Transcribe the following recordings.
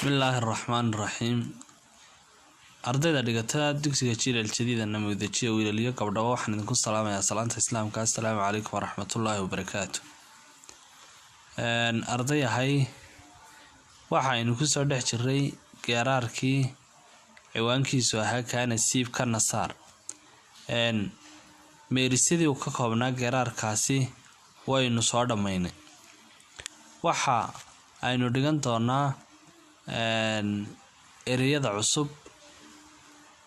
Bismillaahi Raxmaani Raxiim. Ardayda dhigata dugsiga Jiilal Jadiida Namuudajiya, wiilal iyo gabdhaba, waxaan idinku salaamayaa salaanta Islaamka. Assalaamu calaykum waraxmatullaahi wabarakaatu. Ardayahay, waxaynu kusoo dhex jiray geeraarkii ciwaankiisu ahaa "Kaana Siib Ka Nasaar". Meerisadii uu ka koobnaa geeraarkaasi waynu soo dhammaynay. Waxa aynu dhigan doonaa ereyada cusub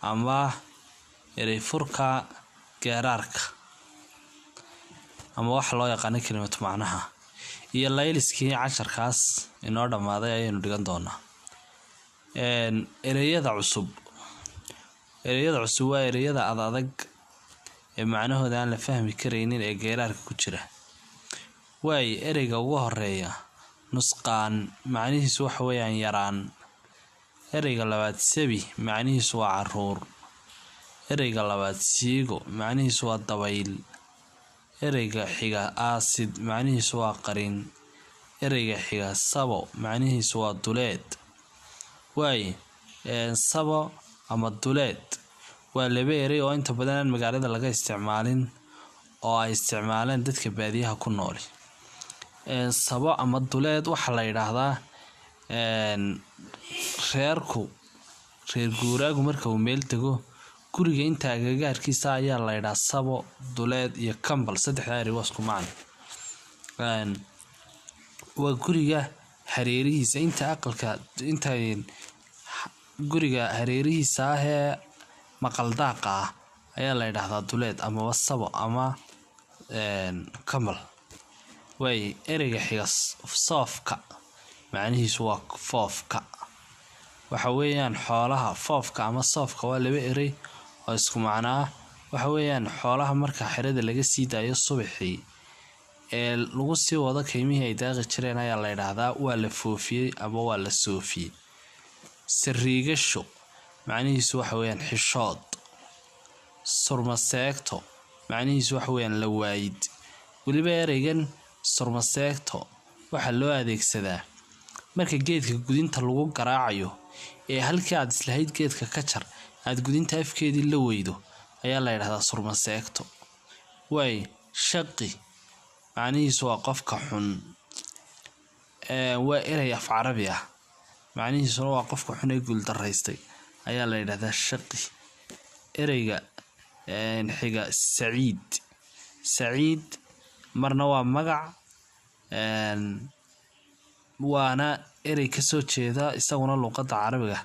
ama erey furka geeraarka, ama waxa loo yaqaano kelimatu macnaha, iyo layliskii casharkaas inoo dhammaaday ayaynu dhigan doonaa. Ereyada cusub. Ereyada cusub waa ereyada ad adag ee macnahooda aan la fahmi karaynin ee geeraarka ku jira. Waay, ereyga ugu horeeya, nusqaan, macnihiisu waxa weeyaan yaraan. Ereyga labaad, sabi, macnihiisu waa caruur. Ereyga labaad, siigo, macnihiisu waa dabayl. Ereyga xiga, aasid, macnihiisu waa qarin. Ereyga xiga, sabo, macnihiisu waa duleed. Waay, sabo ama duleed waa laba erey oo inta badan aan magaalada laga isticmaalin oo ay isticmaaleen dadka baadiyaha ku nooli. Sabo ama duleed waxaa la yidhaahdaa reerku, reer guuraagu marka uu meel dego, guriga inta agagaarkiisa ayaa la yidhaha sabo, duleed iyo kambal. Saddexdaa erey waa isku macno. Waa guriga hareerihiisa, inta aqalka, inta guriga hareerihiisa ah ee maqaldaaqa ah ayaa la yidhaahdaa duleed amaba sabo ama kambal. Waay, ereyga xiga, soofka, macnihiisu waa foofka. Waxa weeyaan xoolaha. Foofka ama soofka waa laba erey oo isku macno ah. Waxa weeyaan xoolaha marka xerada laga sii daayo subaxii ee lagu sii wado kaymihii ay daaqi jireen ayaa la yidhaahdaa waa la foofiyey ama waa la soofiyey. Sariigasho macnihiisu waxa weeyaan xishood. Surmaseegto macnihiisu waxa weeyaan la waayid. Weliba ereygan surmaseegto waxaa loo adeegsadaa marka geedka gudinta lagu garaacayo ee halkii aad islahayd geedka ka jar aad gudinta afkeedii la weydo ayaa la yidhahdaa surmaseegto. Waay, shaqi macnihiisu waa qofka xun. Waa erey af Carabi ah, macnihiisuna waa qofka xun ee guuldaraystay ayaa la yidhahdaa shaqi. Ereyga xiga, saciid. Saciid marna waa magac, waana erey kasoo jeeda isaguna luqadda Carabiga.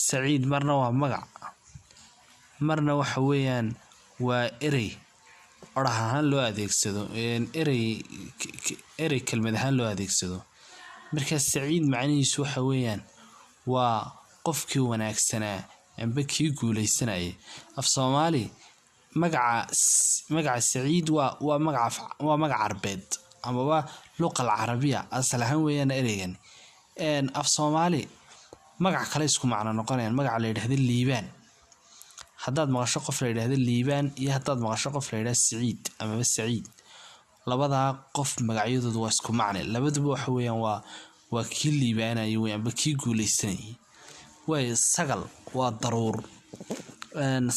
Saciid marna waa magac, marna waxa weeyaan waa erey oraah ahaan loo adeegsado, erey kelmad ahaan loo adeegsado. Marka saciid macnihiisu waxa weeyaan waa qofkii wanaagsanaa amba kii guuleysanayay. Af Soomaali magaca saciid waa magac Carbeed amaba luqa alcarabiya asal ahaan weeyaan ereygan. Af Soomaali magac kale isku macno noqonayaan, magaca la yidhahdo Liibaan. Haddaad maqasho qof la yidhahdo Liibaan iyo haddaad maqasho qof la yidhahdo Siciid amaba Saciid, labadaa qof magacyadoodu waa isku macne. Labaduba waxa weeyaan waa kii liibaanayay wey amba kii guuleysanayay. Waay, sagal waa daruur.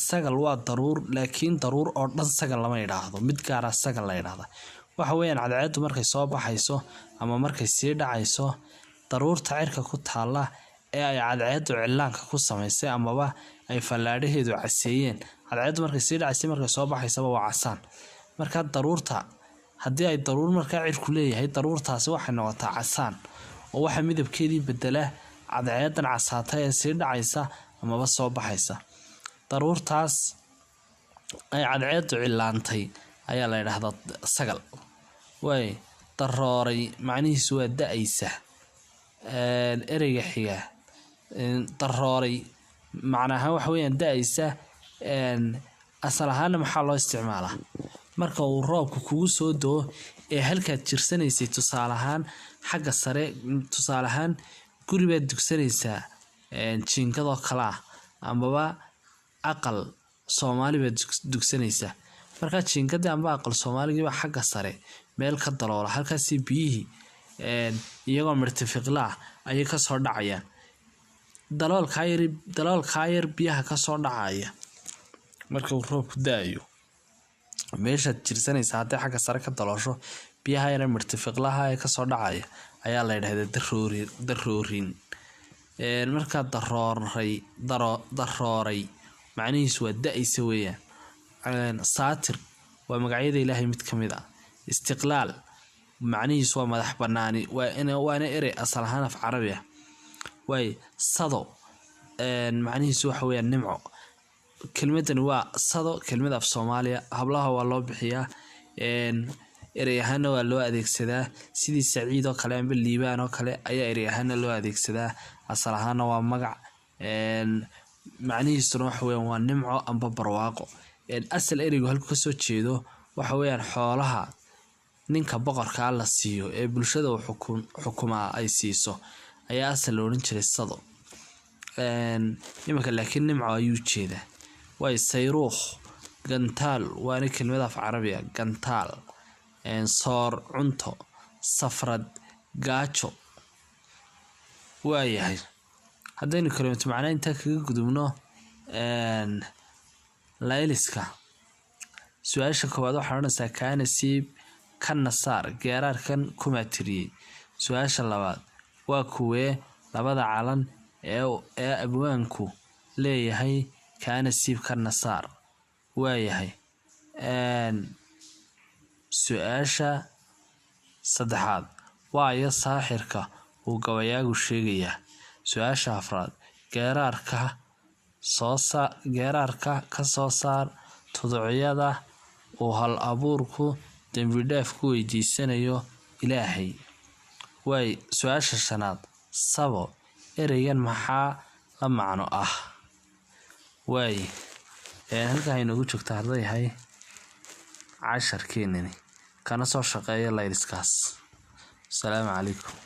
Sagal waa daruur, laakiin daruur oo dhan sagal lama yidhaahdo, mid gaara sagal la yidhaahda. Waxa weeyaan cadceeddu markay soo baxayso ama markay sii dhacayso, daruurta cirka ku taalla ee ay cadceeddu cillaanka ku samaysay amaba ay fallaadhaheedu caseeyeen. Cadceeddu markay sii dhacaysay, markay soo baxaysaba waa casaan. Marka daruurta, haddii ay daruur markaa cirku leeyahay, daruurtaasi waxay noqotaa casaan oo waxaa midabkeedii bedela cadceedan casaata ee sii dhacaysa amaba soo baxaysa. Daruurtaas ay cadceedu cillaantay ayaa la yidhaahdaa sagal. Waay, darooray macnihiisu waa da-aysa. Ereyga xiga, darooray, macna ahaan waxa weeyaan da-aysa. Asal ahaana maxaa loo isticmaalaa? Marka uu roobka kugu soo doo ee halkaad jirsanaysay, tusaale ahaan xagga sare, tusaale ahaan guri baad dugsanaysaa jiinkadoo kale ah amaba aqal Soomaali baad dugsanaysaa. Markaa jiinkadii amba aqal Soomaaligiiba xagga sare meel ka daloola, halkaasi biyihii Iyagoo mirtifiqla ah ayay kasoo dhacayaan. Daloolkaa yar, daloolkaa yar biyaha kasoo dhacaya marka uu roobku da-ayo, meeshaad jirsanaysa hadday xagga sare ka daloosho, biyaha yare mirtifiqlaha ee kasoo dhacaya ayaa la yidhahdaa daroori, daroorin. Markaa darooray, darooray macnihiisu waa da-aysa weeyaan. Saatir waa magacyada Ilaahay mid ka mid ah. Istiqlaal macnihiisu waa madax banaani, waana erey asal ahaan af Carabi ah. Waay, sado macnihiisu waxa weeyaan nimco. Kelmadani waa sado, kelmad af Soomaaliya, hablaha waa loo bixiyaa, erey ahaana waa loo adeegsadaa, sidii Saciid oo kale amba Liibaan oo kale ayaa erey ahaana loo adeegsadaa. Asal ahaana waa magac, macnihiisuna waxa weeyaan waa nimco amba barwaaqo. Asal ereygu halku kasoo jeedo waxa weeyaan xoolaha ninka boqorkaa la siiyo ee bulshada uu xukumaa ay siiso ayaa asal la odhan jiray sado. Iminka laakiin nimco ayuu jeedaa. Waay, sayruukh gantaal, waana kelmad af Carabi ah gantaal. Soor cunto, safrad gaajo. Waayahay, haddaynu kalimatu macnaa intaa kaga gudubno layliska, su-aasha koowaad waxaa odhanaysaa: kaana siib kana saar, geeraarkan kumaa tiriyey? Su-aasha labaad: waa kuwee labada calan ee abwaanku leeyahay kaana siib kana saar? Waayahay, su-aasha saddexaad: waayo saaxirka uu gabayaagu sheegayaa? Su-aasha afraad: geeraarka ka soo saar tuducyada uu hal abuurku dembi dhaaf ku weydiisanayo Ilaahay. Waay, su-aasha shanaad: sabo ereygan maxaa la macno ah? Waay, halkaa inoogu joogta ardayahay casharkeenani, kana soo shaqeeya layliskaas. Asalaamu calaykum.